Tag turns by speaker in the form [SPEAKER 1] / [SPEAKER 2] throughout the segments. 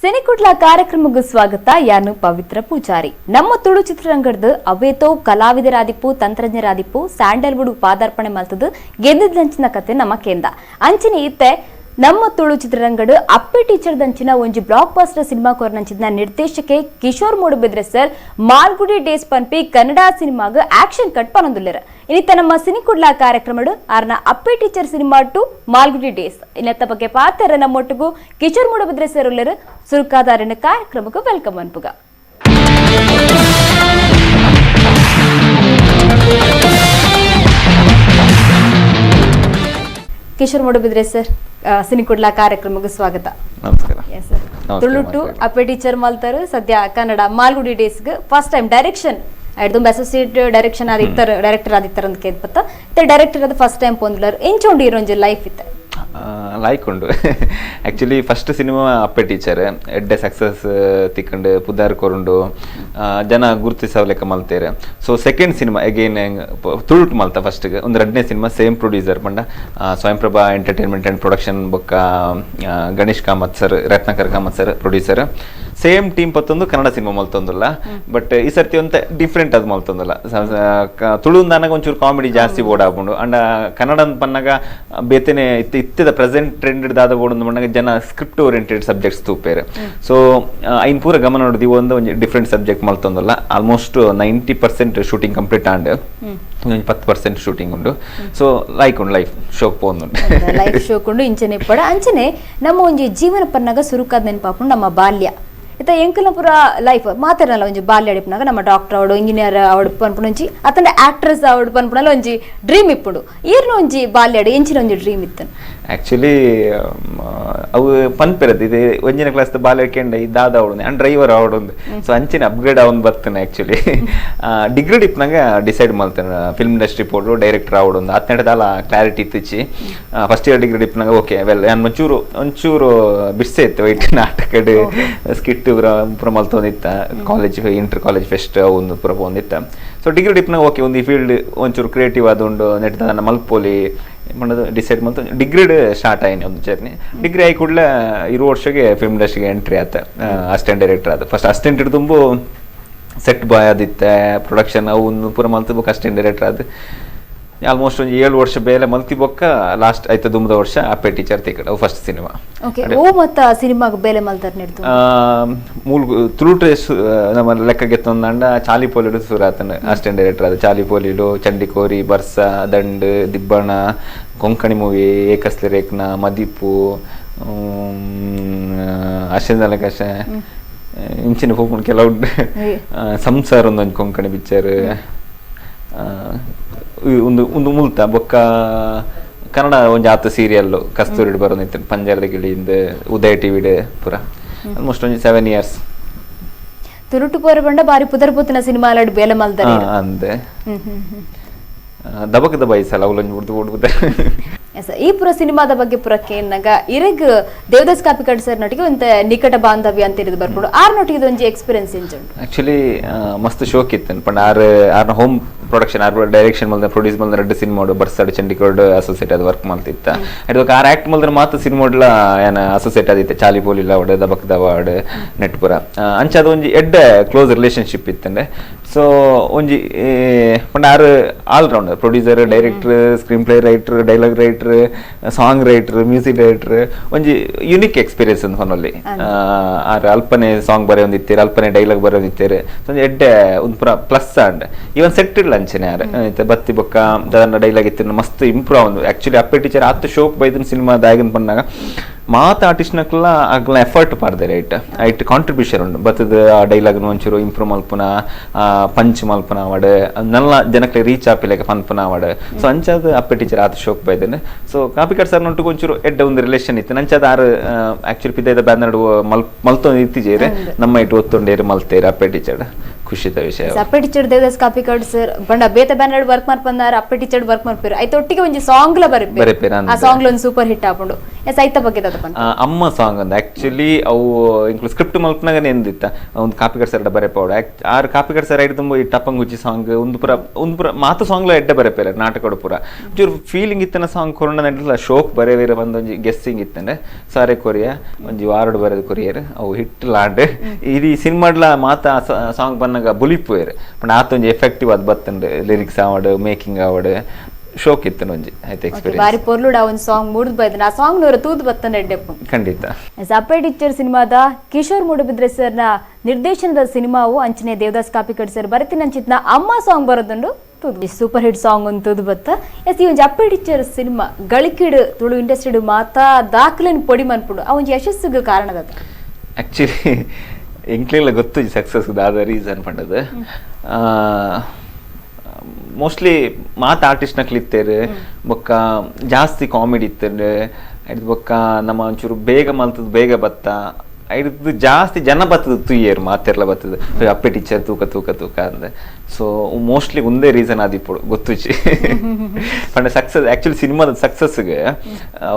[SPEAKER 1] ಸಿನಿಕುಡ್ಲ ಕಾರ್ಯಕ್ರಮಕ್ಕೆ ಸ್ವಾಗತ. ಯಾನು ಪವಿತ್ರ ಪೂಜಾರಿ. ನಮ್ಮ ತುಳು ಚಿತ್ರರಂಗದ ಅವೇತೋ ಕಲಾವಿದರಾದಿಪ್ಪು, ತಂತ್ರಜ್ಞರಾದಿಪ್ಪು ಸ್ಯಾಂಡಲ್ವುಡ್ ಪಾದಾರ್ಪಣೆ ಮಲ್ತದು ಗೆದ್ದಿದ್ದಂಚಿನ ಕತೆ ನಮ್ಮ ಕೇಂದ್ರ ಅಂಚಿನ ಇತ್ತೆ ನಮ್ಮ ತುಳು ಚಿತ್ರರಂಗಡು ಅಪ್ಪೆ ಟೀಚರ್ ದಂಚಿನ ಒಂಜಿ block buster cinema ಕೊರ್ನಂಚಿನ ನಿರ್ದೇಶಕೆ ಕಿಶೋರ್ ಮೂಡುಬಿದ್ರೆ ಸರ್ ಮಾಲ್ಗುಡಿ ಡೇಸ್ ಪನ್ಪಿ ಕನ್ನಡ ಸಿನಿಮಾಗ ಆಕ್ಷನ್ ಕಟ್ ಪನೊಂದುಲ್ಲೆರ್. ಇನ್ನಿತ್ತ ನಮ್ಮ ಸಿನಿಕುಡ್ಲ ಕಾರ್ಯಕ್ರಮಡು ಆರ್ನ ಅಪ್ಪೆ teacher cinema to Malgudi days ಇನ್ನತ್ತ ಬಗ್ಗೆ ಪಾತ್ರ ನಮ್ಮೊಟ್ಟಿಗೂ ಕಿಶೋರ್ ಮೂಡುಬಿದ್ರೆ ಸರ್ ಉಲ್ಲೆರ್. ಸುರುಕಾದಾರನ ಕಾರ್ಯಕ್ರಮಕ್ಕೆ welcome ಅನ್ಪುಗ. ಕಿಶೋರ್ ಮೂಡುಬಿದ್ರೆ ಸರ್, ಸಿನಿಕುಡ್ಲ ಕಾರ್ಯಕ್ರಮಕ್ಕೆ ಸ್ವಾಗತ.
[SPEAKER 2] ನಮಸ್ಕಾರ.
[SPEAKER 1] ಎಸ್ ಸರ್, ತುಳುಟು ಅಪ್ಪೆ ಟೀಚರ್ ಮಲ್ತಾರು, ಸದ್ಯ ಕನ್ನಡ ಮಾಲ್ಗುಡಿ ಡೇಸ್ಗೆ first time direction ಐಡ್ದುಂಬ associate direction ಆದಿತ್ತರ, director ಆದಿತ್ತರ ಅಂತ ಕೇಳ್ಪತ್ತ. ಡೈರೆಕ್ಟರ್ ಅದು ಫಸ್ಟ್ ಟೈಮ್ ಪೊಂದ್ಲರ್. ಎಂಚೋಂಡು ಇರೋಂಜಿ ಲೈಫ್ ಇತ್ತೆ?
[SPEAKER 2] ಲೈಕ್ ಉಂಡು. Actually first cinema ಅಪ್ಪೆ ಟೀಚರ್ ಎಡ್ಡೆ ಸಕ್ಸಸ್ ತಿಕ್ಕಂಡು ಪುದಾರ್ ಕೊರುಂಡು, ಜನ ಗುರುತಿಸವ್ ಲೆಕ್ಕ ಮಲ್ತೇರು. So second cinema again ತುಳುಟ್ ಮಲ್ತ ಫಸ್ಟ್ ಒಂದು ರಡ್ನೇ cinema same producer ಪಂಡ ಸ್ವಯಂಪ್ರಭಾ entertainment and production ಬೊಕ್ಕ Ganesh Kamath sir, Ratnakar Kamath sir producer. Same team ಪತ್ತೊಂದು ಕನ್ನಡ ಸಿನಿಮಾ ಮಲ್ತೊಂದುಲ್ಲ. ಬಟ್ ಈ ಸರ್ತಿ ಒಂತ ಡಿಫ್ರೆಂಟ್ ಅದು ಮಲ್ತೊಂದುಲ್ಲ. ತುಳು ನನಗೆ ಒಂಚೂರು ಕಾಮಿಡಿ ಜಾಸ್ತಿ ಬೋರ್ಡ್ ಆಪುಂಡು. ಅಂಡ ಕನ್ನಡ ಪನ್ನಗ ಬೇತೆನೆ ಇತ್ತೆ ಇತ್ತೆದ ಪ್ರೆಸೆಂಟ್ ಟ್ರೆಂಡ್ ದಾದ ಬೋರ್ಡ್ ಪನ್ನಗ ಜನ script oriented subjects ತೂಪೇರು. So ಐನ್ ಪೂರ ಗಮನ ನೋಡಿದ್ ಒಂದು ಒಂಜಿ different subject ಮಲ್ತೊಂದುಲ್ಲ. Almost 90% shooting complete and ಒಂಜಿ 10% ಶೂಟಿಂಗ್ ಉಂಡು. ಸೊ ಲೈಕ್ ಉಂಡು, ಲೈಫ್ ಶೋಕ್ ಪೋಂದುಂಡು.
[SPEAKER 1] ಲೈಫ್ ಶೋಕ್ ಉಂಡು ಇಂಚನೆ ಪಡ. ಅಂಚನೆ ನಮ್ಮ ಒಂಜಿ ಜೀವನ ಪನ್ನಗ ಸುರುಕಾದ ನೆನಪಾಪುಂಡು ನಮ್ಮ ಬಾಲ್ಯ. ಇತ್ತ ಎಂಕಲ್ನ ಪೂರ ಲೈಫ್ ಮಾತಾಡಲ್ಲ. ಒಂಜಿ ಬಾಲ್ಯ ಅಡಿಪುನಾಗ ನಮ್ಮ ಡಾಕ್ಟರ್ ಅವಡು, ಇಂಜಿನಿಯರ್ ಅವಡು ಪನ್ಪುನ ಒಂಜಿ, ಅತಂಡ ಆಕ್ಟ್ರೆಸ್ ಅವಡು ಪನ್ಪುನಲ್ಲ ಒಂಜಿ ಡ್ರೀಮ್ ಇಪ್ಪುಂಡು. ಈರ್ನ ಒಂಜಿ ಬಾಲ್ಯ ಅಡಿ ಎಂಚಿನ ಒಂಜಿ ಡ್ರೀಮ್ ಇತ್ತು?
[SPEAKER 2] ಆಕ್ಚುಲಿ ಅವು ಪನ್ಪೆರದು ಇದು ಒಂಜಿನ ಕ್ಲಾಸ್ ಬಾಲ್ಯ ಕೆಂಡ ಈ ದಾದ ಅವಡು ಅಂಡ್ ಡ್ರೈವರ್ ಅವಡು. ಸೊ ಅಂಚಿನ ಅಪ್ಗ್ರೇಡ್ ಅವನ್ ಬರ್ತೇನೆ. ಆಕ್ಚುಲಿ ಡಿಗ್ರಿ ಡಿಪ್ನಾಗ ಡಿಸೈಡ್ ಮಾಡ್ತೇನೆ ಫಿಲ್ಮ್ ಇಂಡಸ್ಟ್ರಿ ಪೋಡು ಡೈರೆಕ್ಟರ್ ಅವಡು. ಒಂದು ಹತ್ತೆಂಟದಾಲ ಕ್ಲಾರಿಟಿ ಇತ್ತಿಚ್ಚಿ. First year degree ಡಿಪ್ನಾಗ okay well ನಾನು ಒಂಚೂರು ಒಂಚೂರು ಬಿರ್ಸೆ ಇತ್ತು. ವೈಟ್ ನಾಟಕಡ್ ಸ್ಕಿಟ್ ಪೂರ ಪೂರ ಮಲ್ತೊಂದಿತ್ತ. College inter college fest ಒಂದು ಪೂರ ಪೋಂದಿತ್ತ. ಸೊ ಡಿಗ್ರಿ ಡಿಪ್ನಾಗ ಓಕೆ ಒಂದು ಈ ಫೀಲ್ಡ್ ಒಂಚೂರು ಕ್ರಿಯೇಟಿವ್ ಆದುಂಡು, ನೆಟ್ ನನ್ನ ಮಲ್ಪೋಲಿ ಮಾಡೋದು ಡಿಸೈಡ್ ಮಾಡ್ತು. ಡಿಗ್ರಿಡ್ ಸ್ಟಾರ್ಟ್ ಆಯ್ನಿ ಒಂದು ಜರ್ನಿ. ಡಿಗ್ರಿ ಆಗಿ ಕೂಡಲೇ ಇರು ವರ್ಷಕ್ಕೆ ಫಿಲ್ಮ್ ಇಂಡಸ್ಟ್ರಿಗೆ ಎಂಟ್ರಿ ಆತ. ಅಸಿಸ್ಟೆಂಟ್ ಡೈರೆಕ್ಟರ್ ಆದ. ಫಸ್ಟ್ ಅಸಿಸ್ಟೆಂಟ್ ಹಿಡಿದುಂಬು ಸೆಟ್ ಬಾಯ್ ಆದಿತ್ತೆ, ಪ್ರೊಡಕ್ಷನ್ ಅವು ಒಂದು ಪೂರ ಮಲ್ತು ಅಸಿಸ್ಟೆಂಟ್ ಡೈರೆಕ್ಟರ್ ಆದ. ಆಲ್ಮೋಸ್ಟ್ ಒಂದು 7 ವರ್ಷ ಬೇಲೆ ಮಲ್ತಿ ಬೊಕ್ಕ ಲಾಸ್ಟ್ ಆಯ್ತು ದುಂಬದ ವರ್ಷ ಅಪ್ಪೆ ಟೀಚರ್ ತಿಕ್ಕಡ first cinema.
[SPEAKER 1] Okay, ಓ ಮತ್ತ ಸಿನಿಮಾಗ ಬೇಲೆ ಮಲ್ತಾರ ನಿಡ್ತು?
[SPEAKER 2] ಮೂಲ್ ತುಳುಟೆ ನಮ್ಮ ಲೆಕ್ಕಗೆ ತಂದಂಡ ಚಾಲಿ ಪೋಲಿಡು ಸುರಾತನ ಅಸಿಸ್ಟೆಂಟ್ ಡೈರೆಕ್ಟರ್ ಅದು. ಚಾಲಿ ಪೋಲಿಡು, ಚಂಡಿಕೋರಿ, ಬರ್ಸ, ದಂಡ್, ದಿಬ್ಬಣ, ಕೊಂಕಣಿ ಮೂವಿ ಏಕಸ್ಲಿ ರೇಖನ, ಮದಿಪು, ಅಶೆ ಇಂಚಿನ ಪೋಪುಂಡು ಕೆಲವು. ಸಂಸಾರ ಒಂದೊಂದು ಕೊಂಕಣಿ ಪಿಕ್ಚರ್ ಒಂದು ಒಂದು ಮುಲ್ತ. ಬೊಕ್ಕ ಕನ್ನಡ ಒಂಜಿ ಆತ ಸೀರಿಯಲ್ ಕಸ್ತೂರಿಡ್ ಬರೋದಿತ್ತು, ಪಂಜಾರದ ಗಿಳಿಯಿಂದ ಉದಯ ಟಿವಿಡ್ ಪೂರ. ಆಲ್ಮೋಸ್ಟ್ ಒಂಜಿ 7 ಇಯರ್ಸ್.
[SPEAKER 1] ತುರುಟು ಪೋರ ಬಂಡ ಬಾರಿ ಪುದರ್ ಪುತ್ತಿನ ಸಿನಿಮಾ ಅಲ್ಲಡ್ ಬೇಲೆ ಮಲ್ತಾರೆ.
[SPEAKER 2] ಅಂದೆ ದಬಕದ ಬೈಸಲ್ಲ ಅವಲೊಂಜಿ ಬುಡ್ದು ಬುಡ್ದು.
[SPEAKER 1] ಈ ಪುರ ಸಿನಿಮಾದ ಬಗ್ಗೆ ಪುರ ಕೇನ್ನಾಗ ಇರೆಗ್ ದೇವದಾಸ್ ಕಾಪಿಕಾಡ್ ಸರ್ ನೊಟ್ಟಿಗೆ ಒಂತ ನಿಕಟ ಬಾಂಧವ್ಯ ಅಂತ ಹಿಡಿದು ಬರ್ಕೊಂಡು ಆರ್ ನೊಟ್ಟಿಗೆ ಒಂಜಿ ಎಕ್ಸ್ಪೀರಿಯನ್ಸ್ ಎಂಚುಂಡು?
[SPEAKER 2] ಆಕ್ಚುಲಿ ಮಸ್ತ್ ಶೋಕ್ ಇತ್ತು. ಪಂಡ ಆರ್ ಆರ್ನ home production, R direction ಮಲ್ದ produce ಮಲ್ದ ರೆಡ್ ಸಿನಿಮಾ ಬರ್ಸಾಡ್ ಚಂಡಿಕೋಡ್ ಅಸೋಸಿಯೇಟ್ ಅದು ವರ್ಕ್ ಮಾಡ್ತಿತ್ತ. ಅದಕ್ಕೆ ಆರ್ ಆಕ್ಟ್ ಮಲ್ದ್ರೆ ಮಾತ್ರ ಸಿನಿಮಾಡ್ಲ ಏನ ಅಸೋಸಿಯೇಟ್ ಆದಿತ್ತೆ. ಚಾಲಿ ಪೋಲಿಲ್ಲ ಅವಡು, ದಬಕ್ ದವಾಡ್ ನೆಟ್ ಪುರ. ಅಂಚ ಅದು ಒಂಜಿ ಎಡ್ಡೆ ಕ್ಲೋಸ್ ರಿಲೇಶನ್ಶಿಪ್ ಇತ್ತಂಡೆ. ಸೊ ಒಂಜಿ ಪಂಡ R all rounder, producer, director, screen play writer, dialogue writer, song writer, music director. ಒಂಜಿ ಯುನಿಕ್ ಎಕ್ಸ್ಪೀರಿಯನ್ಸ್ ಅಂತ ಫನಲ್ಲಿ. ಆರ್ ಅಲ್ಪನೆ ಸಾಂಗ್ ಬರೆಯೊಂದಿತ್ತೀರ, ಅಲ್ಪನೆ ಡೈಲಾಗ್ ಬರೆಯೊಂದಿತ್ತೀರ. ಒಂಜಿ ಎಡ್ಡೆ ಒಂದು ಪುರ plus and even set ಇಡ್ಲ ಅಂಚನೆ ಆರ್ ಇತ್ತೆ ಬತ್ತಿ ಬೊಕ್ಕ ದಾದನ ಡೈಲಾಗ್ ಇತ್ತು ಮಸ್ತ್ ಇಂಪ್ರೂವ್ ಆವೊಂದು. ಆಕ್ಚುಲಿ ಅಪ್ಪೆ ಟೀಚರ್ ಆತ್ ಶೋಕ್ ಬೈದನ್ ಸಿನಿಮಾ ದಾಯಗನ್ ಪನ್ನಾಗ ಮಾತ ಆರ್ಟಿಸ್ಟ್ನಕ್ಲ ಅಗ್ಲ ಎಫರ್ಟ್ ಪಾಡ್ದೆ right ಐಟ್ ಕಾಂಟ್ರಿಬ್ಯೂಷನ್ ಉಂಡು. ಬತ್ತದ ಆ ಡೈಲಾಗ್ ಒಂಚೂರು ಇಂಪ್ರೂವ್ ಮಲ್ಪುನ, ಪಂಚ್ ಮಲ್ಪುನ ಅವಡ್, ನಲ್ಲ ಜನಕ್ಕೆ ರೀಚ್ ಆಪಿಲೆಕ ಪನ್ಪುನ ಅವಡ್. ಸೊ ಅಂಚಾದ ಅಪ್ಪೆ ಟೀಚರ್ ಆತ ಶೋಕ್ ಬೈದನ್. ಸೊ ಕಾಪಿಕಾಡ್ ಸರ್ ನೊಟ್ಟುಗು ಒಂಚೂರು ಎಡ್ಡೆ ಒಂದು ರಿಲೇಷನ್ ಇತ್ತು. ನಂಚಾದ ಆರು ಆಕ್ಚುಲಿ ಪಿದ್ದೈದ ಬ್ಯಾನರ್ ಮಲ್ತೊಂದು ಇತ್ತೀಚೆಗೆ ನಮ್ಮ ಇಟ್ಟು ಒತ್ತೊಂಡೇರು ಮಲ್ತೇರು ಅಪ್ಪೆ ಟೀಚರ್. ಖುಷಿದ ವಿಷಯ.
[SPEAKER 1] ಅಪ್ಪೆ ಟೀಚರ್ ದೇವದಾಸ್ ಕಾಪಿಕಾಡ್ ಸರ್ ಬಂಡ ಬೇತ ಬ್ಯಾನರ್ ವರ್ಕ್ ಮಾಡ್ಪಂದಾರ, ಅಪ್ಪೆ ಟೀಚರ್ ವರ್ಕ್ ಮಾಡ್ಪೇರು. ಐತ ಒಟ್ಟಿಗೆ ಒಂಜಿ ಸಾಂಗ್ ಲ ಬರೆಪೇರು.
[SPEAKER 2] ಬರೆಪೇರು.
[SPEAKER 1] ಆ ಸಾಂಗ್ ಒಂದು ಸೂಪರ್ ಹಿಟ್ ಆಪುಂಡು. S ಐತ ಬಗ್ಗೆ ದಾದ ಪನ್ಪ?
[SPEAKER 2] ಅಮ್ಮ ಸಾಂಗ್ ಅಂದ್ ಆಕ್ಚುಲಿ ಅವು ಇಂಕ್ಲು ಸ್ಕ್ರಿಪ್ಟ್ ಮಲ್ಪನಾಗನೇ ಎಂದಿತ್ತ ಒಂದು ಕಾಪಿಕಡ್ ಸರ್ ಬರೆಪಾವಡು. ಆರು ಕಾಪಿಕಡ್ ಸರ್ ಐಡ್ ತುಂಬ ಈ ಟಪಂಗುಚ್ಚಿ ಸಾಂಗ್ ಒಂದು ಪುರ ಒಂದು ಪುರ ಮಾತು ಸಾಂಗ್ಲ ಎಡ್ಡೆ ಬರೆಪೇರೆ ನಾಟಕಡು ಪುರ ಒಂಚೂರು ಫೀಲಿಂಗ್ ಇತ್ತನ ಸಾಂಗ್ ಕೊರೋನಾ ನಡಿಲ್ಲ ಶೋಕ್ ಬರೆವೇರ ಒಂದೊಂಜಿ ಗೆಸ್ಸಿಂಗ್ ಇತ್ತಂಡೆ ಸಾರೆ ಕೊರಿಯ ಒಂಜಿ ವಾರಡು ಬರೆದು ಕೊರಿಯರ್ ಅವು ಹಿಟ್ ಲಾಂಡ್ ಇದು ಸಿನಿಮಾಡ್ಲ ಮಾತ ಸಾಂಗ್ ಬನ್ನಗ ಬುಲಿಪುವೇರು ಪಂಡ ಆತೊಂಜಿ ಎಫೆಕ್ಟಿವ್ ಅದು ಬತ್ತಂಡು ಲಿರಿಕ್ಸ್ ಆವಡು ಮೇಕಿಂಗ್ ಆವಡು ಶೋಕ್ ಇತ್ತು ಒಂಜಿ ಆಯ್ತು ಎಕ್ಸ್ಪೀರಿಯನ್ಸ್.
[SPEAKER 1] ಬಾರಿ ಪೊರ್ಲುಡ ಒಂದು ಸಾಂಗ್ ಮೂಡ್ದು ಬೈದನ ಆ ಸಾಂಗ್ ನೂರ ತೂದು ಬತ್ತನ ಎಡ್ಡೆಪ್ಪು.
[SPEAKER 2] ಖಂಡಿತ.
[SPEAKER 1] ಅಪ್ಪೆ ಟೀಚರ್ ಸಿನಿಮಾದ ಕಿಶೋರ್ ಮೂಡುಬಿದ್ರೆ ಸರ್ನ ನಿರ್ದೇಶನದ ಸಿನಿಮಾವು ಅಂಚನೆ ದೇವದಾಸ್ ಕಾಪಿಕಡ್ ಸರ್ ಬರತಿನಂಚಿತ್ನ ಅಮ್ಮ ಸಾಂಗ್ ಬರೋದುಂಡು ತೂದು super hit song ಒಂದು ತೂದು ಬತ್ತ. ಎಸ್ ಈ ಒಂಜಿ ಅಪ್ಪೆ ಟೀಚರ್ ಸಿನಿಮಾ ಗಳಿಕಿಡು ತುಳು ಇಂಡಸ್ಟ್ರಿಡು ಮಾತಾ ದಾಖಲೆನ್ ಪೊಡಿ ಮನ್ಪುಡು ಆ ಒಂಜಿ ಯಶಸ್ಸಿಗೆ ಕಾರಣದ.
[SPEAKER 2] ಆಕ್ಚುಲಿ ಎಂಕ್ಲೆಲ್ಲ ಗೊತ್ತು ಸಕ್ಸಸ್ ದಾದ ರೀಸನ್ ಪಂಡದು. ಮೋಸ್ಟ್ಲಿ ಮಾತ ಆರ್ಟಿಸ್ಟ್ನ ಕ್ಲಿತ್ತೇರು ಬೊಕ್ಕ ಜಾಸ್ತಿ ಕಾಮಿಡಿ ಇತ್ತೇರು ಐದು ಬೊಕ್ಕ ನಮ್ಮ ಒಂಚೂರು ಬೇಗ ಮಲ್ತದ ಬೇಗ ಬತ್ತ ಐದು ಜಾಸ್ತಿ ಜನ ಬತ್ತದ ತುಯ್ಯೇರು ಮಾತೆರ್ಲ ಬತ್ತದ ಅಪ್ಪೆ ಟೀಚರ್ ತೂಕ ತೂಕ ತೂಕ ಅಂದೆ. ಸೊ ಮೋಸ್ಟ್ಲಿ ಒಂದೇ ರೀಸನ್ ಆದಿಪ್ಪಡು ಗೊತ್ತುಚಿ ಪಂಡ ಸಕ್ಸಸ್ ಆ್ಯಕ್ಚುಲಿ ಸಿನಿಮಾದ ಸಕ್ಸಸ್ಗೆ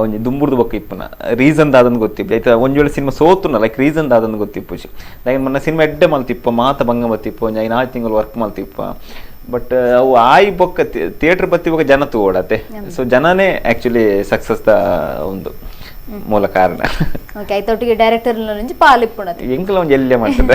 [SPEAKER 2] ಒಂಜಿ ದುಂಬುರ್ದು ಬೊಕ್ಕ ಇಪ್ಪುನ ರೀಸನ್ ದಾದಂದು ಗೊತ್ತಿಪ್ಪು ಆಯ್ತಾ. ಒಂಜಿ ವೇಳೆ ಸಿನಿಮಾ ಸೋತುನ ಲೈಕ್ ರೀಸನ್ ದಾದಂದು ಗೊತ್ತಿಪ್ಪುಚಿ ಲೈಕ್ ಮೊನ್ನೆ ಸಿನಿಮಾ ಎಡ್ಡೆ ಮಲ್ತಿಪ್ಪ ಮಾತ ಭಂಗ ಬತ್ತಿಪ್ಪ ಒಂಜಿ 5 ತಿಂಗಳು ವರ್ಕ್ ಮಲ್ತಿಪ್ಪ ಬಟ್ ಅವು ಆಯ್ ಬೊಕ್ಕ ಥಿಯೇಟರ್ ಬತ್ತಿ ಬೊಕ್ಕ ಜನ ತೂವಡತೆ. ಸೊ ಜನನೇ ಆಕ್ಚುಲಿ ಸಕ್ಸಸ್ the ಒಂದು ಮೂಲ ಕಾರಣ.
[SPEAKER 1] ಓಕೆ ಐತೊಟ್ಟಿಗೆ ಡೈರೆಕ್ಟರ್ ಪಾಲಿಪ್ಪುಣತೆ
[SPEAKER 2] ಎಂಕಲ ಒಂಜಿ ಎಲ್ಲೆ ಮಾಡ್ತದೆ.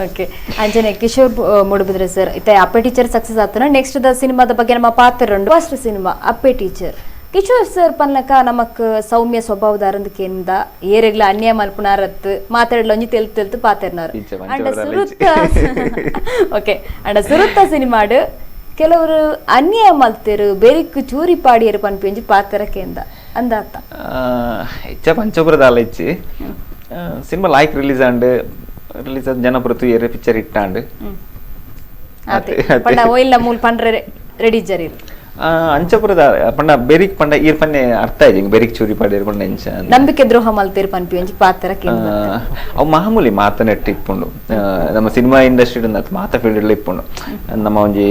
[SPEAKER 1] ಓಕೆ ಅಂಜನೆ ಕಿಶೋರ್ ಮೂಡುಬಿದ್ರೆ ಸರ್ ಇತ್ತೆ ಅಪ್ಪೆ ಟೀಚರ್ ಸಕ್ಸಸ್ ಆತನ ನೆಕ್ಸ್ಟ್ the ಸಿನಿಮಾದ ಬಗ್ಗೆ ನಮ್ಮ ಪಾತ್ರ ಉಂಡು. First cinema Appe teacher Kishore sir ಪನ್ಲಕ ನಮಕ್ ಸೌಮ್ಯ ಸ್ವಭಾವದಾರಂದ ಕೇಂದ ಏರೆಗ್ಲ ಅನ್ಯಾಯ ಮಲ್ಪುನಾರತ್ ಮಾತಾಡಲ ಒಂಜಿ ತೆಲ್ತು ತೆಲ್ತು ಪಾತೆರ್ನಾರು ಅಂಡ ಸುರುತ್ತ ಓಕೆ ಅಂಡ ಸುರುತ್ತ ಸಿನಿಮಾಡು ಕೆಲವರು ಅನ್ಯಾಯ ಮಲ್ತೇರು ಬೇರಿಕ್ ಚೂರಿ ಪಾಡಿಯರು ಪನ್ಪಿ ಒಂಜಿ ಪಾತ್ರ ಕೇಂದ ಅಂದಾತ
[SPEAKER 2] ಹೆಚ್ಚ ಪಂಚಪುರದ ಅಲ್ಲ ಇಚ್ಚಿ cinema like release and release ಆದ ಜನಪುರ ತುಯ್ಯರೆ ಪಿಕ್ಚರ್ ಇಟ್ಟಾಂಡ್
[SPEAKER 1] ಪಂಡ ಓಯಿಲ್ಲ ಮೂಲ ಪಂಡ್ರೆ ರೆಡಿ ಜರಿ
[SPEAKER 2] ಅಂಚಪುರದ ಪಂಡ ಬೆರಿಕ್ ಪಂಡ ಈರ್ ಪನ್ನೆ ಅರ್ಥ ಆಯ್ತು ಬೆರಿಕ್ ಚೂರಿ ಪಾಡಿಯರು ಪಂಡ ಎಂಚ
[SPEAKER 1] ನಂಬಿಕೆ ದ್ರೋಹ ಮಲ್ತೇರು ಪನ್ಪಿ ಒಂಜಿ ಪಾತ್ರ ಕೇಂದ
[SPEAKER 2] ಅವು ಮಾಮೂಲಿ ಮಾತನೆಟ್ಟು ಇಪ್ಪುಂಡು ನಮ್ಮ ಸಿನಿಮಾ ಇಂಡಸ್ಟ್ರಿ ಮಾತ ಫೀಲ್ಡ್ ಇಪ್ಪುಂಡು ನಮ್ಮ ಒಂಜಿ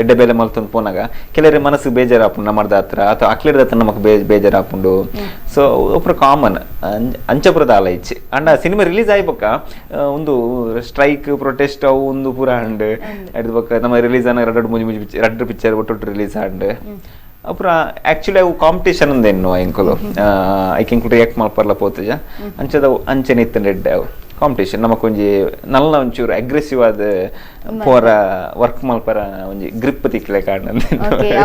[SPEAKER 2] ಎಡ್ಡೆ ಬೇಲೆ ಮಲ್ತೊಂದು ಪೋನಾಗ ಕೆಲವರ ಮನಸ್ಸು ಬೇಜಾರಾಪುಂಡು ನಮ್ಮರ್ದ ಹತ್ರ ಅಥವಾ ಅಕ್ಲಿಡ್ದ ಹತ್ರ ನಮಕ್ ಬೇಜಾರಾಪುಂಡು. ಸೊ ಒಬ್ಬರು ಕಾಮನ್ ಅಂಚಪುರದ ಅಲ ಇಚ್ಚಿ and cinema release ಆಯ್ಬೊಕ್ಕ ಒಂದು ಸ್ಟ್ರೈಕ್ ಪ್ರೊಟೆಸ್ಟ್ ಅವು ಒಂದು ಪೂರ ಅಂಡ್ ಅಡ್ದ ಬೊಕ್ಕ ನಮ್ಮ ರಿಲೀಸ್ ಆನ ರಡ್ಡು ಮುಂಜಿ ಮುಂಜಿ ರಡ್ಡು ಪಿಕ್ಚರ್ ಒಟ್ಟೊಟ್ಟು ರಿಲೀಸ್ ಆಂಡ್ ಅಪುರ ಆಕ್ಚುಲಿ ಅವು ಕಾಂಪಿಟೇಷನ್ ಅಂದೇನು ಎಂಕುಲು ಐಕ್ ಎಂಕುಲು ರಿಯಾಕ್ಟ್ ಮಲ್ಪರ್ಲ ಪೋತುಜ ಅಂಚದ ಅಂಚನೆ ಇತ್ತಂಡೆ ಎಡ್ಡೆ ಅವು ಕಾಂಪಿಟೇಷನ್ ನಮಕ್ ಒಂಜಿ ನಲ್ಲ ಒಂಚೂರು ಅಗ್ರೆಸಿವ್ ಆದ ಪೋರ ವರ್ಕ್ ಮಲ್ಪರ ಒಂಜಿ ಗ್ರಿಪ್ ತಿಕ್ಲೆ ಕಾರಣ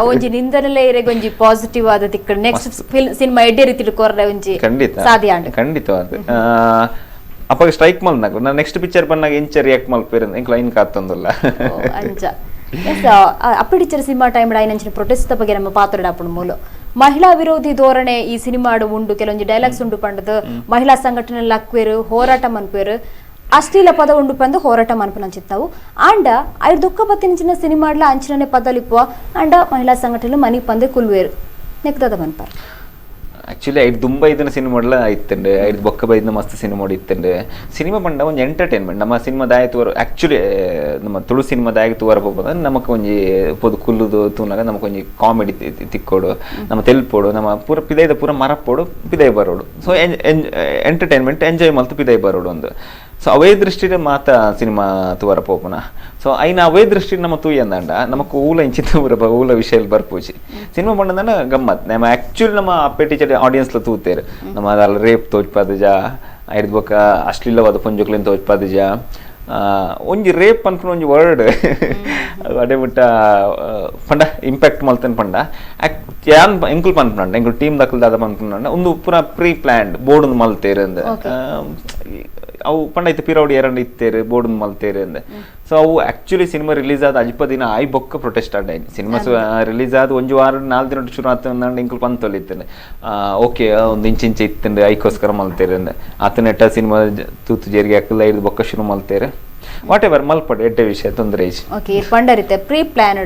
[SPEAKER 1] ಒಂಜಿ ನಿಂದನಲೇ ಇರೆಗ್ ಒಂಜಿ ಪಾಸಿಟಿವ್ ಆದ ತಿಕ್ಕ ನೆಕ್ಸ್ಟ್ ಸಿನಿಮಾ ಎಡ್ಡೆ ರೀತಿಡ್ ಕೊರ್ರೆ ಒಂಜಿ
[SPEAKER 2] ಖಂಡಿತ
[SPEAKER 1] ಸಾಧ್ಯ ಆಂಡ್
[SPEAKER 2] ಖಂಡಿತವಾದ. ಅಪ್ಪಾಗ ಸ್ಟ್ರೈಕ್ ಮಲ್ನಾಗ ನಾನು ನೆಕ್ಸ್ಟ್ ಪಿಕ್ಚರ್ ಬಂದಾಗ ಎಂಚ ರಿಯಾಕ್ಟ್ ಮಲ್ಪೇರು ಎಂಕ್ ಲೈನ್ ಕಾತ್ತೊಂದುಲ್ಲ
[SPEAKER 1] ಅಂಚ. ಎಸ್ ಅಪ್ಪೆ teacher cinema time ಐನಂಚಿನ protest ಬಗ್ಗೆ ನಮ್ಮ ಪಾತ್ರ ಆಪುಂಡು ಮೂಲು ಮಹಿಳಾ ವಿರೋಧಿ ಧೋರಣೆ ಈ ಸಿನಿಮಾಡು ಉಂಡು ಕೆಲವೊಂಜಿ ಡೈಲಾಗ್ಸ್ ಉಂಡು ಪಂಡದು ಮಹಿಳಾ ಸಂಘಟನೆ ಲಕ್ವೇರು ಹೋರಾಟ ಮನ್ಪೇರು ಅಶ್ಲೀಲ ಪದ ಉಂಡು ಪಂದು ಹೋರಾಟ ಮನ್ಪುನಂಚಿತ್ತಾವು ಆಂಡ ಐದು ದುಃಖ ಪತ್ತಿನಂಚಿನ ಸಿನಿಮಾಡ್ಲ ಅಂಚಿನನೆ ಪದಲಿಪ್ಪುವ ಆಂಡ ಮಹಿಳಾ ಸಂಘಟನೆ ಮನಿ ಪಂದು ಕುಲ್ವೇರು ನೆಕ್ದದ ಮನ್ಪಾರ್.
[SPEAKER 2] ಆಕ್ಚುಲಿ ಐದು ದುಂಬ ಇದನ್ನ ಸಿನಿಮಾಡ್ಲ ಇತ್ತಂಡೆ ಐದು ಬೊಕ್ಕ ಬೈದಿನ ಮಸ್ತ್ ಸಿನಿಮಾ ಇತ್ತಂಡೆ. ಸಿನಿಮಾ ಪಂಡ ಒಂಜಿ ಎಂಟರ್ಟೈನ್ಮೆಂಟ್ ನಮ್ಮ ಸಿನಿಮಾ ದಾಯ ತೂವರ ಆಕ್ಚುಲಿ ನಮ್ಮ ತುಳು ಸಿನಿಮಾ ದಾಯ ತೂವರ ಪೋಪದ ನಮಕ್ ಒಂಜಿ ಪೊದು ಕುಲ್ಲುದು ತೂನಾಗ ನಮಕ್ ಒಂಜಿ ಕಾಮಿಡಿ ತಿಕ್ಕೋಡು ನಮ್ಮ ತೆಲ್ಪೋಡು ನಮ್ಮ ಪೂರ ಪಿದೈದ ಪೂರ ಮರಪ್ಪೋಡು ಪಿದೈ ಬರೋಡು. So entertainment enjoy ಮಲ್ತು ಪಿದೈ ಬರೋಡು ಒಂದು. ಸೊ ಅವೇ ದೃಷ್ಟಿಡ್ ಮಾತ ಸಿನಿಮಾ ತೂವರ ಪೋಪುನ. ಸೊ ಐನ ಅವೇ ದೃಷ್ಟಿ ನಮ್ಮ ತೂಯಂದಂಡ ನಮಕ್ ಊಲ ಇಂಚಿನ ಊಲ ವಿಷಯ ಬರ್ಪೂಜಿ ಸಿನಿಮಾ ಪಂಡಂದ ಗಮ್ಮತ್ ನಮ್ಮ ಆಕ್ಚುಲಿ ನಮ್ಮ ಅಪ್ಪೆ ಟೀಚರ್ ಆಡಿಯನ್ಸ್ಲ ತೂತೇರು ನಮ್ಮ ಅದಲ್ಲ ರೇಪ್ ತೋಜ್ಪಾದಜ ಐದು ಬೊಕ್ಕ ಅಶ್ಲೀಲವಾದ ಪೊಂಜುಕ್ಲಿನ್ ತೋಜ್ಪಾದಜ ಒಂಜಿ ರೇಪ್ ಅನ್ಪುನ ಒಂಜಿ ವರ್ಡ್ ಅಡೆ ಬಿಟ್ಟ ಪಂಡ ಇಂಪ್ಯಾಕ್ಟ್ ಮಲ್ತನ್ ಪಂಡ ಯಾನ್ ಎಂಕುಲ್ ಪನ್ಪುನಂಡ ಎಂಕುಲ್ ಟೀಮ್ ದಕ್ಕಲ್ ದಾದ ಪನ್ಪುನಂಡ ಒಂದು ಪೂರ pre planned board ಒಂದು ಮಲ್ತೇರು ಅಂದ ಅವು ಪಂಡ ಇತ್ತು ಪಿರೌಡಿ ಎರಡ್ ಇತ್ತೇರು ಬೋರ್ಡ್ ಮಲ್ತೇರು ಅಂದ. ಸೊ ಅವು actually cinema release ಆದ ಅಲ್ಪ ದಿನ ಆಯ್ ಬೊಕ್ಕ ಪ್ರೊಟೆಸ್ಟ್ ಆಡ ಸಿನಿಮಾ ರಿಲೀಸ್ ಆದ ಒಂಜಿ ವಾರ 4 ದಿನ ಶುರು ಆತ ಎಂಕುಲ್ ಪಂತೊಲಿತ್ತಂಡೆ ಓಕೆ ಒಂದು ಇಂಚ್ ಇಂಚ ಇತ್ತಂಡೆ ಐಕೋಸ್ಕರ ಮಲ್ತೇರು ಅಂದ ಆತನೆಟ್ಟ ಸಿನಿಮಾ ತೂತು ಜೇರಿಗೆ ಹಾಕಲ್ಲ ಐದು ಬೊಕ್ಕ ಶುರು ಮಲ್ತೇರು what ever ಮಲ್ಪಡೆ ಎಡ್ಡೆ ವಿಷಯ ತೊಂದರೆ
[SPEAKER 1] ಓಕೆ ಪಂಡರಿತೆ ಪ್ರೀ ಪ್ಲಾನ್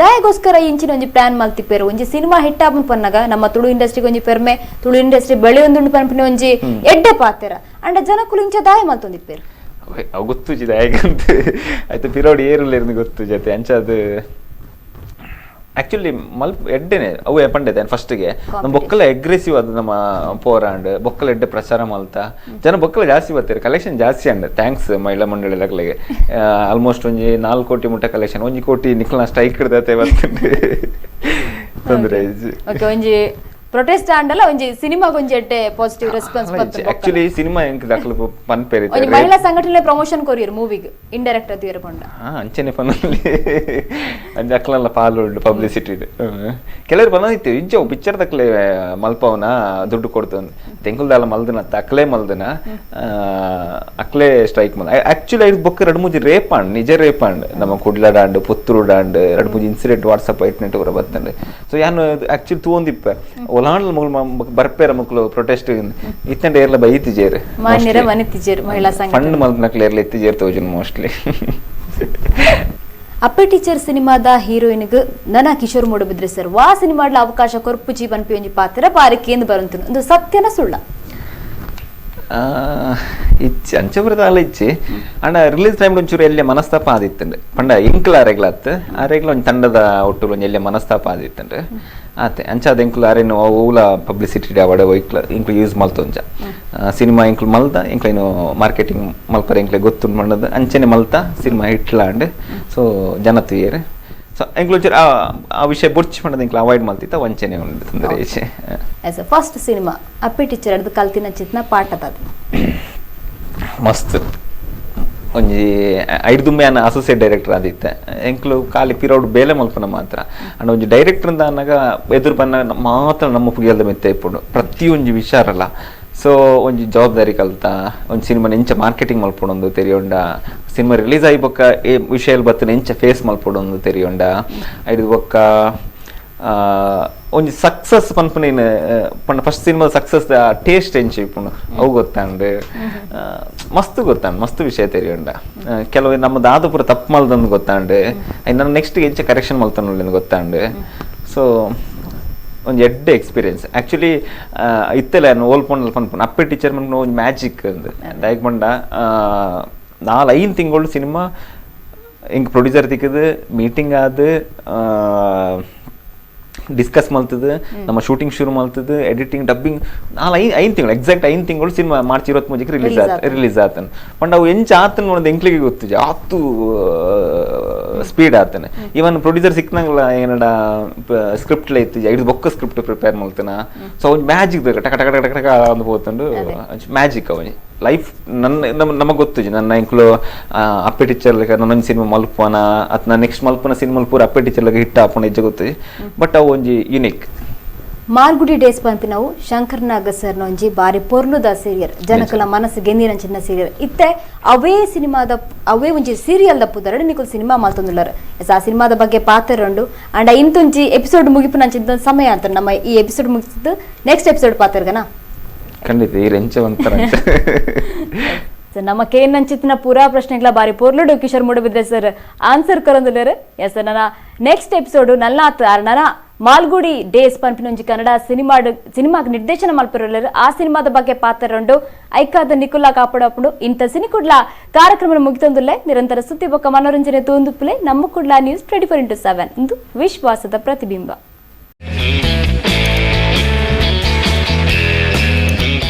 [SPEAKER 1] ದಯಗೋಸ್ಕರ ಇಂಚಿನ ಒಂಜಿ ಪ್ಲಾನ್ ಮಲ್ತಿಪೇರು ಒಂಜಿ ಸಿನಿಮಾ ಹಿಟ್ ಆಪುನ ಪನ್ನಗ ನಮ್ಮ ತುಳು ಇಂಡಸ್ಟ್ರಿಗೆ ಒಂಜಿ ಪೆರ್ಮೆ ತುಳು ಇಂಡಸ್ಟ್ರಿ ಬೆಳೆಯೊಂದುಂಡು ಪನ್ಪಿನ ಒಂಜಿ ಎಡ್ಡೆ ಪಾತೆರ ಅಂಡ ಜನಕುಲು ಇಂಚ ದಾಯ ಮಲ್ತೊಂದಿಪ್ಪೇರು
[SPEAKER 2] ಅವು ಗೊತ್ತುಜಿ ದಾಯಕಂತ ಆಯ್ತು ಪಿರೋಡಿ ಏರುಲ್ಲ ಗೊತ್ತು ಜೊತೆ ಅಂಚ ಅದು Actually ಮಲ್ಪ ಎಡ್ಡೆನೆ ಅವು ಪಂಡೆತೆ ಫಸ್ಟ್ಗೆ ನಮ್ಮ ಬೊಕ್ಕಲ ಅಗ್ರೆಸಿವ್ ಅದು ನಮ್ಮ ಪೋರಾಂಡ್ ಬೊಕ್ಕಲ ಎಡ್ಡೆ ಪ್ರಚಾರ ಮಲ್ತ ಜನ ಬೊಕ್ಕಲ ಜಾಸ್ತಿ ಬರ್ತಾರೆ, ಕಲೆಕ್ಷನ್ ಜಾಸ್ತಿ ಅಂಡ್ thanks ಮಹಿಳಾ ಮಂಡಳಿ ಲಕ್ಲೆಗೆ. ಆಲ್ಮೋಸ್ಟ್ ಒಂಜಿ 4 ಕೋಟಿ ಮುಟ್ಟ ಕಲೆಕ್ಷನ್, 1 ಕೋಟಿ ನಿಕ್ಲ ಸ್ಟ್ರೈಕ್ ಹಿಡ್ದತೆ ಬರ್ತದೆ ತೊಂದರೆ.
[SPEAKER 1] ಓಕೆ, ಒಂಜಿ ಪ್ರೊಟೆಸ್ಟ್ ಆಂಡಲ ಒಂಜಿ ಸಿನಿಮಾ ಒಂಜಿ ಎಡ್ಡೆ ಪಾಸಿಟಿವ್ ರೆಸ್ಪಾನ್ಸ್ ಬರ್ತದೆ.
[SPEAKER 2] ಆಕ್ಚುಲಿ ಸಿನಿಮಾ ಎಂಕ್ ದಕ್ಲು ಪನ್ಪೇರಿ
[SPEAKER 1] ಒಂಜಿ ಮಹಿಳಾ ಸಂಘಟನೆ ಪ್ರಮೋಷನ್ ಕೊರಿಯರ್ ಮೂವಿಗ್ ಇಂಡೈರೆಕ್ಟ್ ಅದು ಇರಕೊಂಡ.
[SPEAKER 2] ಅಂಚನೆ ಪನ್ನಲ್ಲಿ ಅಂಚೆ ಅಕ್ಲಲ್ಲ ಪಾಲು ಉಂಡು ಪಬ್ಲಿಸಿಟಿ. ಕೆಲವರು ಬಂದಿತ್ತು ಇಜ್ಜ ಪಿಕ್ಚರ್ ತಕ್ಲೆ ಮಲ್ಪವನ ದುಡ್ಡು ಕೊಡ್ತು ತೆಂಕುಲ್ದಾಲ ಮಲ್ದನ ಅಕ್ಲೇ ಮಲ್ದನ ಅಕ್ಲೇ ಸ್ಟ್ರೈಕ್ ಮಲ್. ಆಕ್ಚುಲಿ ಐದು ಬೊಕ್ಕ 2 3 ರೇಪ್ ಆಂಡ್, ನಿಜ ರೇಪ್ ಆಂಡ್ ನಮ್ಮ ಕುಡ್ಲಡಾಂಡ್ ಪುತ್ತೂರುಡಾಂಡ್ 2 3 ಇನ್ಸಿಡೆಂಟ್ ವಾಟ್ಸಪ್ ಐಟ್ನೆಟ್ ಪೂರ ಬತ್ತಂಡ್. ಸೊ ಯಾನು ಆಕ್ಚುಲಿ ತೂವೊಂದಿಪ್ಪ ಒಲಾಂಡ್ಲ ಮಗಳು ಬರ್ಪೇರ ಮಕ್ಕಳು ಪ್ರೊಟೆಸ್ಟ್ ಇತ್ತಂಡ ಏರ್ಲ ಬೈತಿಜೇರು
[SPEAKER 1] ಮಾನ್ಯರ ಮನಿತಿಜೇರು ಮಹಿಳಾ ಸಂಘ
[SPEAKER 2] ಫಂಡ್ ಮಲ್ಪನಕ್ಲೆ ಏರ್ಲ ಇತ್ತಿಜೇರು ತೋಜನ್ ಮೋಸ್ಟ್ಲಿ.
[SPEAKER 1] ಅಪ್ಪೆ ಟೀಚರ್ ಸಿನಿಮಾದ ಹೀರೋಯಿನ್ಗ್ ನನ ಕಿಶೋರ್ ಮೂಡುಬಿದ್ರೆ ಸರ್ ವಾ ಸಿನಿಮಾಡ್ಲ ಅವಕಾಶ ಕೊರ್ಪು ಜೀವನ್ ಪಿ ಒಂಜಿ ಪಾತ್ರ ಬಾರಿ ಕೇಂದ್ರ ಬರಂತು ಒಂದು ಸತ್ಯನ ಸುಳ್ಳ?
[SPEAKER 2] ಇಚ್ಚಿ ಅಂಚೆ ಬರದ ಅಲ್ಲ ಇಚ್ಚಿ ಅಂಡ ರಿಲೀಸ್ ಟೈಮ್ ಒಂಚೂರು ಎಲ್ಲೆ ಮನಸ್ತಾಪ ಆದಿತ್ತಂಡು ಪಂಡ ಎಂಕ್ಲ ಆರೆಗ್ಲ ಆತ್ ಆರೆಗ್ಲ ಒಂಜಿ ತಂಡದ ಒಟ್ಟು ಒಂಜಿ ಎಲ್ಲೆ ಮನಸ್ತಾಪ ಆದಿತ್ತಂಡು ಆತೆ ಅಂಚಾದ ಎಂಕ್ಲು ಆರೇನು ಓಲ ಪಬ್ಲಿಸಿಟಿ ಅವಡೆ ಒಯ್ಕ್ಲ ಎಂಕ್ಲು ಯೂಸ್ ಮಲ್ತೊಂಜ ಸಿನಿಮಾ ಎಂಕ್ಲು ಮಲ್ದ ಎಂಕ್ಲೇನು ಮಾರ್ಕೆಟಿಂಗ್ ಮಲ್ಪರೆ ಎಂಕ್ಲೆ ಗೊತ್ತುಂಡು ಮಣ್ಣದು ಅಂಚನೆ ಮಲ್ತ ಸಿನಿಮಾ ಹಿಟ್ಲಾಂಡ್. ಸೊ ಜನ ತುಯ್ಯರು. ಸೊ ಎಂಕ್ಲು ಒಂಚೂರು ಆ ವಿಷಯ ಬೊರ್ಚಿ ಪಂಡದ ಎಂಕ್ಲು ಅವಾಯ್ಡ್ ಮಲ್ತಿತ್ತ ವಂಚನೆ ಉಂಡು ತೊಂದರೆ ಇಚ್ಚೆ.
[SPEAKER 1] As a first cinema Appe teacher ಅಡ್ದು ಕಲ್ತಿನ ಚಿತ್ನ ಪಾಠದ ಅದು
[SPEAKER 2] ಮಸ್ತ್ ಒಂಜಿ ಐದು ಯಾನ್ ಅಸೋಸಿಯೇಟ್ ಡೈರೆಕ್ಟರ್ ಆದಿತ್ತೆ ಎಂಕ್ಲು ಖಾಲಿ ಪಿರೌಡ್ ಬೇಲೆ ಮಲ್ಪನ ಮಾತ್ರ ಅಂಡ್ ಒಂಜಿ ಡೈರೆಕ್ಟರ್ ಅಂತ ಅನ್ನಗ ಎದುರು ಬನ್ನ ಮಾತ್ರ ನಮ್ಮ ಪುಗಿಯಲ್ದ ಮೆತ್ತೆ ಇಪ್ಪುಂಡು ಪ್ರತಿಯೊಂಜಿ ವಿಚಾರಲ್ಲ. ಸೊ ಒಂಜಿ ಜವಾಬ್ದಾರಿ ಕಲ್ತ ಒಂಜಿ ಸಿನಿಮಾ ಎಂಚ ಮಾರ್ಕೆಟಿಂಗ್ ಮಲ್ಪೊಡೊಂದು ತೆರಿಯೊಂಡ, ಸಿನಿಮಾ ರಿಲೀಸ್ ಆಯಿ ಬೊಕ್ಕ ಏ ವಿಷಯ ಬತ್ತನ ಎಂಚ ಫೇಸ್ ಮಲ್ಪೊಡೊಂದು ತೆರಿಯೊಂಡ, ಐದು ಬೊಕ್ಕ ಒಂಜಿ ಸಕ್ಸಸ್ ಪನ್ಪುನೇನು ಪಂಡ first cinema success taste ಎಂಚ ಇಪ್ಪುಂಡು ಅವು ಗೊತ್ತಾಂಡು, ಮಸ್ತ್ ಗೊತ್ತಾಂಡು, ಮಸ್ತ್ ವಿಷಯ ತೆರಿಯೊಂಡ. ಕೆಲವು ನಮ್ಮ ದಾದ ಪೂರ ತಪ್ಪು ಮಲ್ದಂದು ಗೊತ್ತಾಂಡು, ನಾನು ನೆಕ್ಸ್ಟ್ ಎಂಚ ಕರೆಕ್ಷನ್ ಮಲ್ತನುಳ್ಳಿಂದು ಗೊತ್ತಾಂಡು. ಸೊ ಒಂಜಿ ಎಡ್ಡೆ ಎಕ್ಸ್ಪೀರಿಯನ್ಸ್ ಆ್ಯಕ್ಚುಲಿ ಇತ್ತೆಲ್ಲ ಓಲ್ ಪಂಡಲ್ ಪನ್ಪುಂಡು ಅಪ್ಪೆ ಟೀಚರ್ ಮನ್ಪುನ ಒಂಜಿ ಮ್ಯಾಜಿಕ್ ಅಂದ್ ದಾಯೆಗ್ ಪಂಡ 4-5 ತಿಂಗಳು ಸಿನಿಮಾ ಎಂಕ್ ಪ್ರೊಡ್ಯೂಸರ್ ತಿಕ್ಕದು ಮೀಟಿಂಗ್ ಆದ್ ಡಿಸ್ಕಸ್ ಮಲ್ತದ, ನಮ್ಮ ಶೂಟಿಂಗ್ ಶುರು ಮಲ್ತದ, ಎಡಿಟಿಂಗ್ ಡಬ್ಬಿಂಗ್ 4-5 ತಿಂಗಳು ಎಕ್ಸಾಕ್ಟ್ 5 ತಿಂಗಳು ಸಿನಿಮಾ ಮಾರ್ಚ್ 23 ರಿಲೀಸ್ ಆತ ರಿಲೀಸ್ ಆತನ. ಪಂಡ ಅವು ಎಂಚ ಆತನ ಒಂದು ಎಂಕ್ಲಿಗೆ ಗೊತ್ತು ಆತು ಸ್ಪೀಡ್ ಆತನ. ಇವನ್ ಪ್ರೊಡ್ಯೂಸರ್ ಸಿಕ್ನಂಗಲ ಏನಡ ಸ್ಕ್ರಿಪ್ಟ್ ಇತ್ತು ಐದು ಬೊಕ್ಕ ಸ್ಕ್ರಿಪ್ಟ್ ಪ್ರಿಪೇರ್ ಮಲ್ತನ. ಸೊ ಅವ್ನು ಮ್ಯಾಜಿಕ್ ಟಕ ಟಕ ಟಕ ಟಕ ಅಂದ್ ಪೋತುಂಡು ಮ್ಯಾಜಿಕ್ ಅವನಿ ಲೈಫ್. ನನ್ನ ನಮಗೆ ಗೊತ್ತು ನನ್ನ ಎಂಕ್ಲು ಅಪ್ಪೆ ಟೀಚರ್ ನನ್ನೊಂದು ಸಿನಿಮಾ ಮಲ್ಪನ ಅತ್ ನಾನು ನೆಕ್ಸ್ಟ್ ಮಲ್ಪನ ಸಿನಿಮಾ ಪೂರ ಅಪ್ಪೆ ಟೀಚರ್ ಹಿಟ್ ಆಪುನ ಹೆಜ್ಜೆ ಗೊತ್ತು. ಬಟ್ ಅವು ಒಂಜಿ ಯುನಿಕ್.
[SPEAKER 1] ಮಾಲ್ಗುಡಿ ಡೇಸ್ ಪನ್ಪಿ ನಾವು ಶಂಕರ್ ನಾಗ್ ಸರ್ ಒಂಜಿ ಬಾರಿ ಪೊರ್ಲುದ ಸೀರಿಯಲ್, ಜನಕಲ ಮನಸ್ಸು ಗೆಂದಿನಂಚಿನ ಸೀರಿಯಲ್ ಇತ್ತೆ. ಅವೇ ಸಿನಿಮಾದ ಅವೇ ಒಂಜಿ ಸೀರಿಯಲ್ ದ ಪುದರಡು ನಿಕುಲು ಸಿನಿಮಾ ಮಲ್ತೊಂದುಲ್ಲರು. ಎಸ್, ಆ ಸಿನಿಮಾದ ಬಗ್ಗೆ ಪಾತೆರುಂಡು ಅಂಡ್ ಇಂತೊಂಜಿ ಎಪಿಸೋಡ್ ಮುಗಿಪುನಂಚಿನ ಸಮಯ ಅಂತ ನಮ್ಮ ಈ ಎಪಿಸೋಡ್ ಮುಗಿಸಿದ್ದು ನೆಕ್ಸ್ಟ್ ಎಪಿಸೋಡ್ ಪಾತೆರ್ಗನಾ?
[SPEAKER 2] ಖಂಡಿತ ಈ ರೆಂಚ ಒಂಥರ.
[SPEAKER 1] ನಮ್ಮ ಕೇನಂಚಿತ್ನ ಪೂರಾ ಪ್ರಶ್ನೆಗಳ ಬಾರಿ ಪೊರ್ಲುಡು ಕಿಶೋರ್ ಮೂಡುಬಿದ್ರೆ ಸರ್ ಆನ್ಸರ್ ಕೊರೊಂದುಲ್ಲೆರ್. ಎಸ್, ನನ್ನ ನೆಕ್ಸ್ಟ್ ಎಪಿಸೋಡ್ ನಲ್ಲಾತ್ ನನ್ನ ಮಾಲ್ಗುಡಿ ಡೇಸ್ ಪನ್ಪಿನೊಂಜಿ ಕನ್ನಡ ಸಿನಿಮಾಗ್ ನಿರ್ದೇಶನ ಮಲ್ಪುರಲ್ಲೆರ್. ಆ ಸಿನಿಮಾದ ಬಗ್ಗೆ ಪಾತೆರುಂಡು. ಐಕಾದ ನಿಕುಲಾ ಕಾಪಡಪುಂಡು ಇಂಥ ಸಿನಿಕುಡ್ಲ ಕಾರ್ಯಕ್ರಮ ಮುಗಿತೊಂದುಲ್ಲೆ. ನಿರಂತರ ಸುದ್ದಿ ಬೊಕ್ಕ ಮನೋರಂಜನೆ ತೂಂದುಪ್ಪುಲೆ ನಮ್ಮ ಕುಡ್ಲ ನ್ಯೂಸ್ 24x7 ಇಂದು ವಿಶ್ವಾಸದ ಪ್ರತಿಬಿಂಬ.